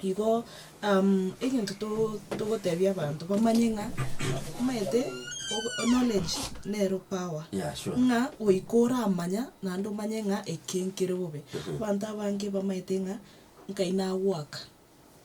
Igo egento to togotebia abanto bamanye ng'a omanyete knowledge nero power, Yeah, sure. ng'a goika oramanya naende omanye ng'a eke nkere bobe. Abanto abange bamaete ng'a nkai nagoaka,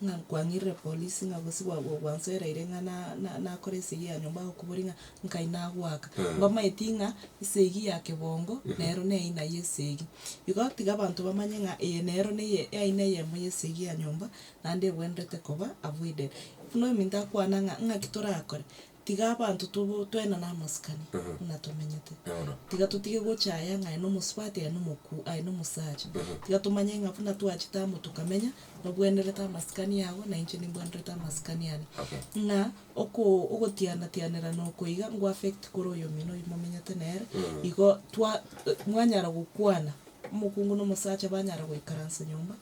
ng'a kwang'irire polisi ng'a gose gwa gwa gwansoereire ng'a na na nakora esegi ya nyomba agokoboria ng'a nkai nagoaka. Mbamaeti ng'a esegi ya kebongo nero na eina ya esegi. Igo tiga abanto bamanye ng'a eye nero neye eaina eyemo ya esegi ya nyomba, naende ebwenerete koba avoided. Buna oyominto akwana ng'a ng'aki torakore, tiga abanto tobo toenane amasikani buna tomenyete. Bono. Tiga totige gochaya ng'a aye nomosubati aye nomoku aye nomosacha. Tiga tomanye ng'a buna twachete amo tokamenya, nobwenerete amasikani ago na inche nimbwenerete amasikani ane. Okay. Ng'a oko ogotiana-tianerana oko iga ngo affect kore oyomino oywo momenyete nere, igo twa mwanyara gokwana, omokungu na omosacha banyara goikaransa nyomba,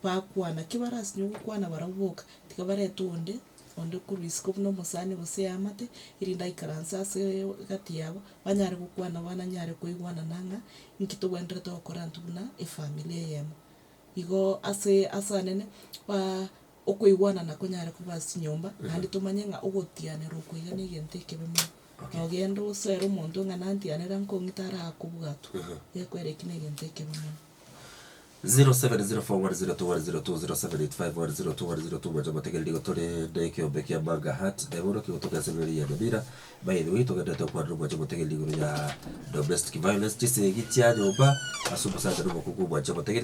bakwana, ki barasinye gokwana barabwo boka, tiga barete onde, onde korwa isiko buna omosani gose eamate, erinde aikaranse ase egati yabo, banyare gokwana bananyare koigwanana ng'a inki tobwenerete gokora intwe buna efamiri eyemo. Igo ase ase anene ba okoigwanana konyare koba ase chinyomba, naende tomanye ng'a ogotianera oko iga na egento ekebe mono. Okay. Nogende osoere omonto ng'a nantianera nkong'ita arakobwatwa, gekoera eki na egento ekebe mono. 0704102102, 0785102102 mwanche omotegereri igo tore na ekeombe kia Manga Heart na bono kegotoka ase ebere ya Nyamira. By the way togenderete gokwanera omwanche omotegereri igoro ya domestic violence chisegi chia nyomba ase omosacha na omokungu omwanche omotegereri.